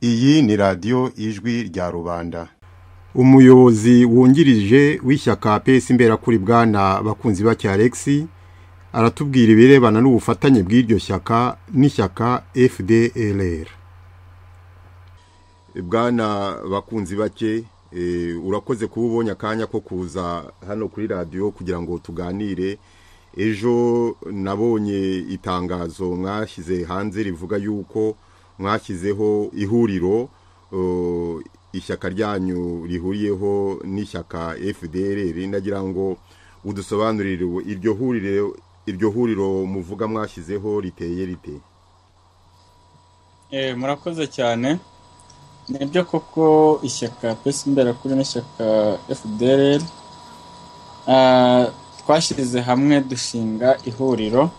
Iyi ni radiyo Ijwi rya Rubanda. Umuyobozi wungirije w'ishyaka PS Imberakuri bwana Bakunzibake Alex aratubwira ibirebana n'ubufatanye bw'iryo shyaka n'ishyaka FDLR. Bwana Bakunzibake, urakoze kuba ubonye akanya ko kuza hano kuri radiyo kugira ngo tuganire. Ejo nabonye itangazo mwashyize hanze rivuga yuko mwashyizeho ihuriro, ishyaka ryanyu rihuriyeho n'ishyaka FDLR. Nagira ngo udusobanurire iryo huriro muvuga mwashyizeho riteye rite? Murakoze cyane. Nibyo koko ishyaka PS Imberakuri n'ishyaka FDLR twashyize hamwe dushinga ihuriro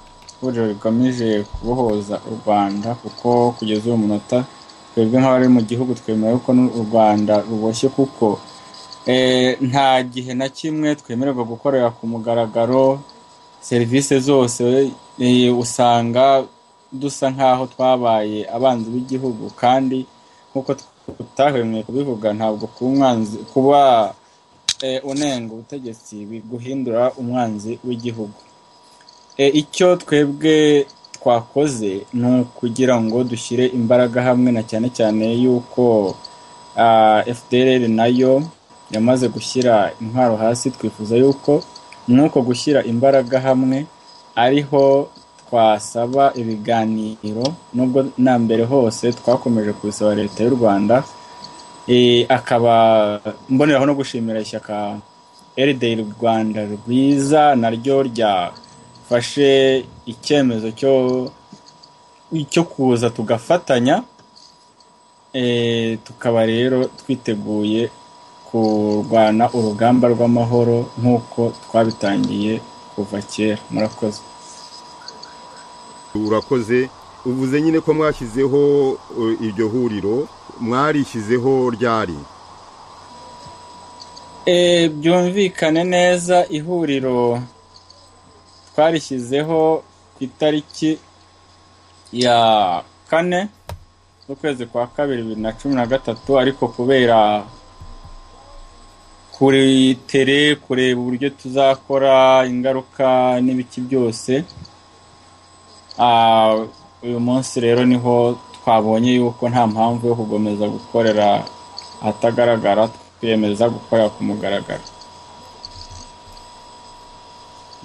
rigamije kubohoza u Rwanda, kuko kugeza uyu munota twebwe nk'abari mu gihugu twemera ko u Rwanda ruboshye, kuko nta gihe na kimwe twemererwa gukorera ku mugaragaro serivisi zose. Usanga dusa nk'aho twabaye abanzi b'igihugu, kandi nk'uko tutahwemye kubivuga, ntabwo kuba unenga ubutegetsi biguhindura umwanzi w'igihugu. Icyo twebwe twakoze ni ukugira ngo dushyire imbaraga hamwe, na cyane cyane yuko FDLR nayo yamaze gushyira intwaro hasi. Twifuza yuko mwuko gushyira imbaraga hamwe ariho twasaba ibiganiro, nubwo na mbere hose twakomeje kubisaba leta y'u Rwanda. Akaba mboneraho no gushimira ishyaka RDI Rwanda Rwiza naryo ryafashe icyemezo cyo kuza tugafatanya. Tukaba rero twiteguye kurwana urugamba rw'amahoro nk'uko twabitangiye kuva kera. Murakoze. Urakoze. Uvuze nyine ko mwashyizeho iryo huriro, mwarishyizeho ryari? Byumvikane neza, ihuriro twarishyizeho ku itariki ya 4 z'ukwezi kwa 2 2013, ariko kubera kuri tere kureba uburyo tuzakora ingaruka n'ibiki byose, uyu munsi rero niho twabonye yuko nta mpamvu yo kugomeza gukorera ahatagaragara, twiyemeza gukorera ku mugaragaro.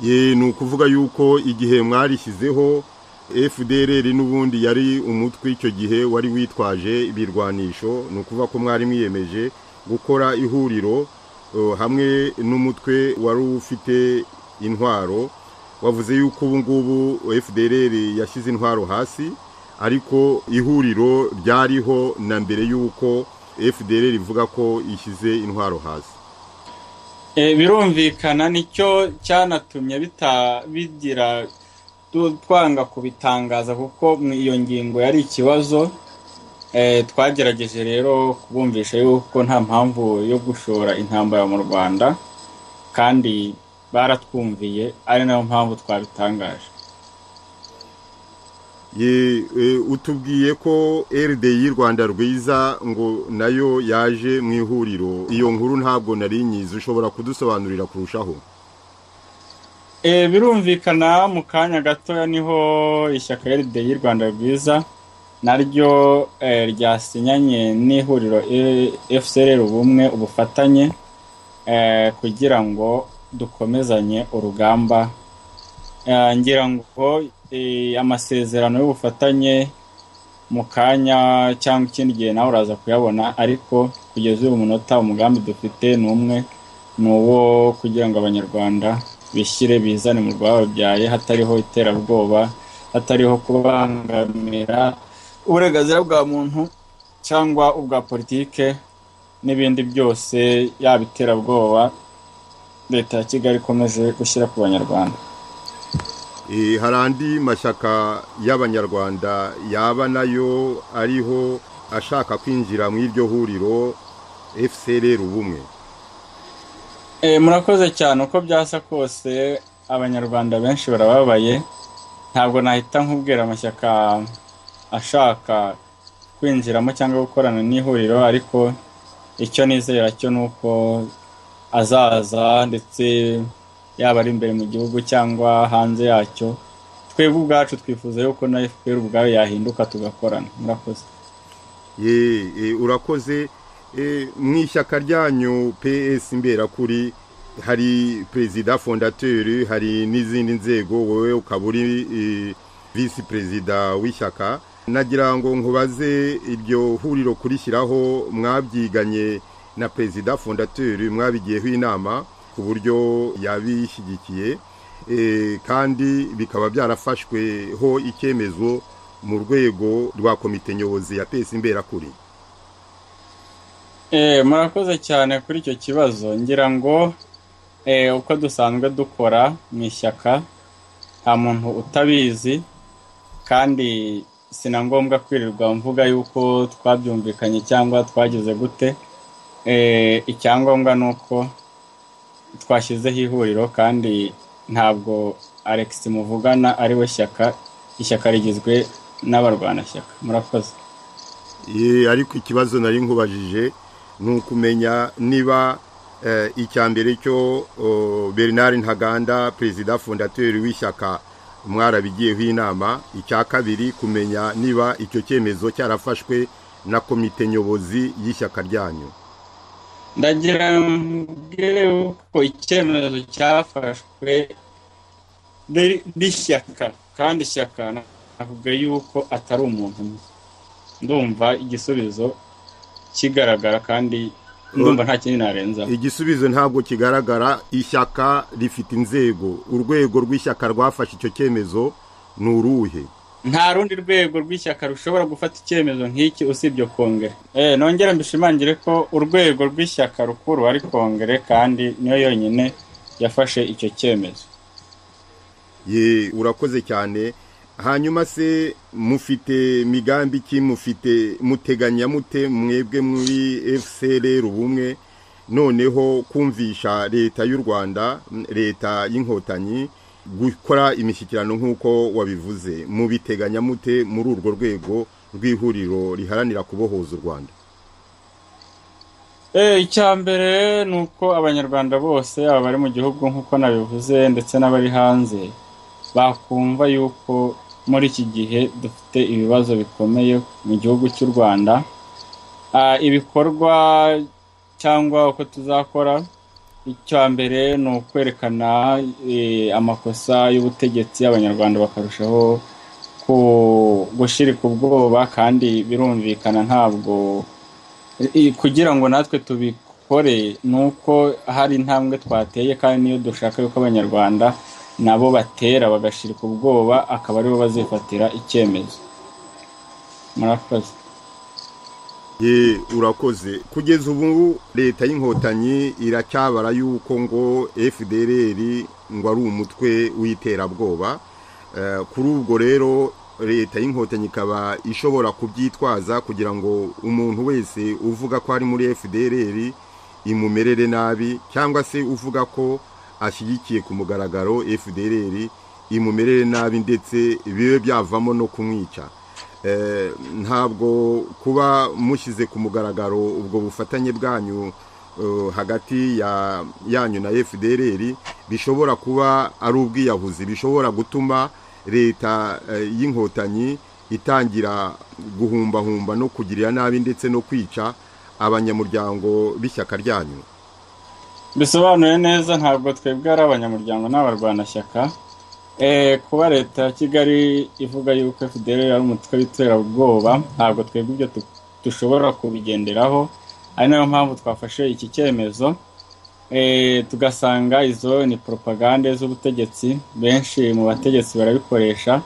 Ni ukuvuga yuko igihe mwarishyizeho FDLR n'ubundi yari umutwe icyo gihe wari witwaje ibirwanisho, ni ukuvuga ko mwari mwiyemeje gukora ihuriro hamwe n'umutwe wari ufite intwaro. Wavuze yuko ubu ngubu FDLR yashyize intwaro hasi, ariko ihuriro ryariho na mbere yuko FDLR ivuga ko ishyize intwaro hasi. Birumvikana, nicyo cyanatumye bigira twanga kubitangaza, kuko iyo ngingo yari ikibazo. Twagerageje rero kubumvisha yuko nta mpamvu yo gushora intambara mu Rwanda, kandi baratwumviye, ari nayo mpamvu twabitangaje. Utubwiye ko RDI Rwanda Rwiza ngo nayo yaje mu ihuriro, iyo nkuru ntabwo nari nyizi, ushobora kudusobanurira kurushaho? Birumvikana, mu kanya gatoya niho ishyaka RDI Rwanda Rwiza naryo ryasinyanye n'ihuriro FCR Ubumwe ubufatanye, kugira ngo dukomezanye urugamba. Ngira ngo amasezerano y'ubufatanye mu kanya cyangwa ikindi gihe nawe uraza kuyabona, ariko kugeza uyu munota umugambi dufite ni umwe, ni uwo kugira ngo abanyarwanda bishyire bizane mu rwababyaye, hatariho iterabwoba, hatariho kubangamira uburenganzira bwa muntu cyangwa ubwa politike n'ibindi byose, yaba iterabwoba leta ya Kigali ikomeje gushyira ku banyarwanda. Hari andi mashyaka y'abanyarwanda yaba nayo ariho ashaka kwinjira mu iryo huriro FCR Ubumwe? Murakoze cyane. Uko byasa kose Abanyarwanda benshi barababaye, ntabwo nahita nkubwira amashyaka ashaka kwinjiramo cyangwa gukorana n'ihuriro, ariko icyo nizera cyo ni uko azaza, ndetse yaba ari imbere mu gihugu cyangwa hanze yacyo. Twebwe ubwacu twifuza yuko na FPR ubwayo yahinduka tugakorana. Murakoze. Ye, urakoze. Mu ishyaka ryanyu PS Imberakuri hari perezida fondateur, hari n'izindi nzego, wowe ukaba uri visi perezida w'ishyaka. Nagira ngo nkubaze, iryo huriro kurishyiraho mwabyiganye na perezida fondateur, mwabigiyeho inama ku buryo yabishyigikiye, kandi bikaba byarafashweho icyemezo mu rwego rwa komite nyobozi ya PS Imberakuri? Murakoze cyane kuri icyo kibazo. Ngira ngo uko dusanzwe dukora mu ishyaka nta muntu utabizi, kandi sina ngombwa kwirirwa mvuga yuko twabyumvikanye cyangwa twagize gute. Icyangombwa ni uko twashyizeho ihuriro, kandi ntabwo Alex muvugana ari we shyaka, ishyaka rigizwe n'abarwanashyaka. Murakoze. Ariko ikibazo nari nkubajije ni ukumenya niba icya mbere cyo Bernard Ntaganda perezida fondateur w'ishyaka mwarabigiyeho inama, icya kabiri kumenya niba icyo cyemezo cyarafashwe na komite nyobozi y'ishyaka ryanyu. Ndagira mbwire ko icyemezo cyafashwe n'ishyaka, kandi ishyaka navuga yuko atari umuntu umwe. Ndumva igisubizo kigaragara, kandi ndumva nta kindi narenza. Igisubizo ntabwo kigaragara. Ishyaka rifite inzego, urwego rw'ishyaka rwafashe icyo cyemezo ni uruhe? Nta rundi rwego rw'ishyaka rushobora gufata icyemezo nk'iki usibye kongere. Nongera mbishimangire ko urwego rw'ishyaka rukuru ari kongere, kandi niyo yonyine yafashe icyo cyemezo. Ye, urakoze cyane. Hanyuma se mufite migambi ki, mufite muteganya mute mwebwe muri FCLR Ubumwe noneho kumvisha leta y'u Rwanda, leta y'Inkotanyi, gukora imishyikirano nk'uko wabivuze? Mubiteganya mute muri urwo rwego rw'ihuriro riharanira kubohoza u Rwanda? Icya mbere ni uko Abanyarwanda bose, aba bari mu gihugu nk'uko nabivuze ndetse n'abari hanze, bakumva yuko muri iki gihe dufite ibibazo bikomeye mu gihugu cy'u Rwanda. Ibikorwa cyangwa uko tuzakora, icya mbere ni ukwerekana amakosa y'ubutegetsi, Abanyarwanda bakarushaho gushirika ubwoba, kandi birumvikana ntabwo kugira ngo natwe tubikore nuko hari intambwe twateye, kandi niyo dushaka yuko Abanyarwanda nabo batera bagashirika ubwoba, akaba aribo bazifatira icyemezo. Murakoze. Ye, urakoze. Kugeza ubu leta y'Inkotanyi iracyabara yuko ngo FDLR ngo ari umutwe w'iterabwoba. Kuri ubwo rero leta y'Inkotanyi ikaba ishobora kubyitwaza kugira ngo umuntu wese uvuga ko ari muri FDLR imumerere nabi, cyangwa se uvuga ko ashyigikiye ku mugaragaro FDLR imumerere nabi, ndetse bibe byavamo no kumwica. Ntabwo kuba mushyize ku mugaragaro ubwo bufatanye bwanyu hagati ya yanyu na FDLR bishobora kuba ari ubwiyahuzi, bishobora gutuma leta y'Inkotanyi itangira guhumbahumba no kugirira nabi ndetse no kwica abanyamuryango b'ishyaka ryanyu? Bisobanuye neza, ntabwo twebwe ari abanyamuryango n'abarwanashyaka. Kuba leta ya Kigali ivuga yuko FDLR ari umutwe w'iterabwoba, ntabwo twebwe ibyo dushobora kubigenderaho, ari nayo mpamvu twafashe iki cyemezo. Tugasanga izo ni propagande z'ubutegetsi, benshi mu bategetsi barabikoresha.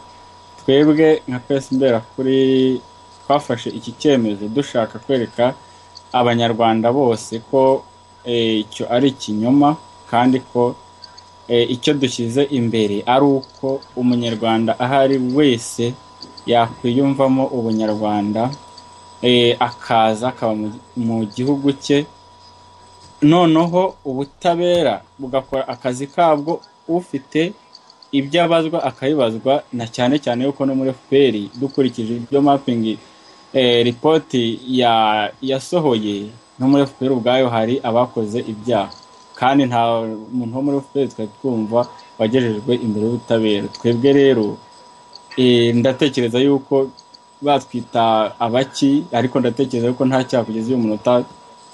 Twebwe nka PS Imberakuri twafashe iki cyemezo dushaka kwereka Abanyarwanda bose ko icyo ari ikinyoma, kandi ko icyo dushyize imbere ari uko Umunyarwanda ahari wese yakwiyumvamo ubunyarwanda, akaza akaba mu gihugu cye, noneho ubutabera bugakora akazi kabwo ufite ibyo abazwa akabibazwa, na cyane cyane yuko no muri FPR dukurikije ibyo mapping ripoti yasohoye, no muri FPR ubwayo hari abakoze ibyaha, kandi nta muntu wo muri FPR twari twumva wagejejwe imbere y'ubutabera. Twebwe rero ndatekereza yuko batwita abaki, ariko ndatekereza yuko nta cyaha kugeza uyu munota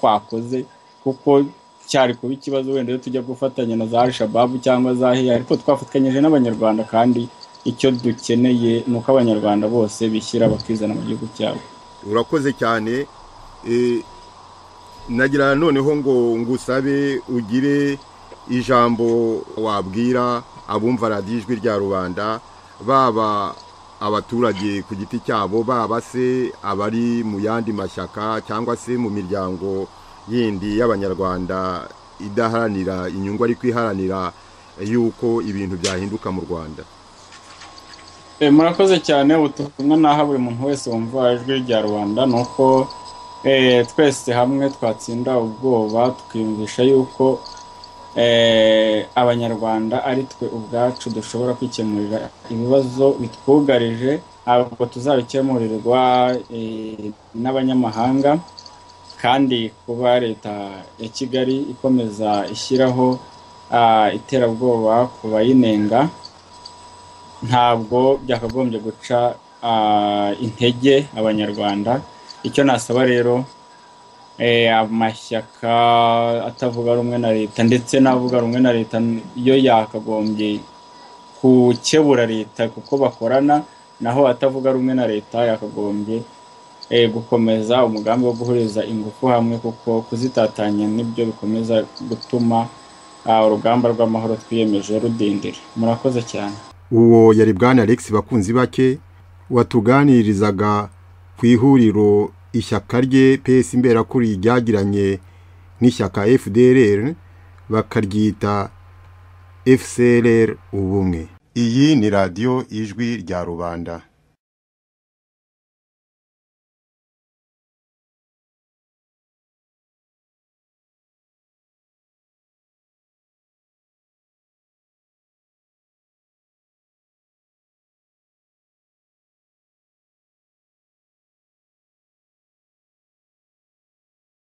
twakoze, kuko cyari kuba ikibazo wenda iyo tujya gufatanya na za Al-Shabaab cyangwa za hiya, ariko twafatanyije n'Abanyarwanda, kandi icyo dukeneye ni uko Abanyarwanda bose bishyira bakizana mu gihugu cyabo. Urakoze cyane. Nagira noneho ngo ngusabe ugire ijambo wabwira abumva radiyo Ijwi rya Rubanda, baba abaturage ku giti cyabo, baba se abari mu yandi mashyaka cyangwa se mu miryango yindi y'Abanyarwanda idaharanira inyungu ariko iharanira yuko ibintu byahinduka mu Rwanda. Murakoze cyane. Ubutumwa naha buri muntu wese wumva Ijwi rya Rubanda ni uko twese hamwe twatsinda ubwoba, tukiyumvisha yuko Abanyarwanda ari twe ubwacu dushobora kwikemurira ibibazo bitwugarije, ntabwo tuzabikemurirwa n'abanyamahanga. Kandi kuba leta ya Kigali ikomeza ishyiraho iterabwoba ku bayinenga, ntabwo byakagombye guca intege Abanyarwanda. Icyo nasaba rero amashyaka atavuga rumwe na leta ndetse n'avuga rumwe na leta yo yakagombye gukebura leta kuko bakorana, naho atavuga rumwe na leta yakagombye gukomeza umugambi wo guhuriza ingufu hamwe, kuko kuzitatanya nibyo bikomeza gutuma urugamba rw'amahoro twiyemeje rudindira. Murakoze cyane. Uwo yari Bwana Alex Bakunzibake watuganirizaga ku ihuriro ishyaka rye PS Imberakuri ryagiranye n'ishyaka FDLR bakaryita FCLR Ubumwe. Iyi ni radiyo Ijwi rya Rubanda.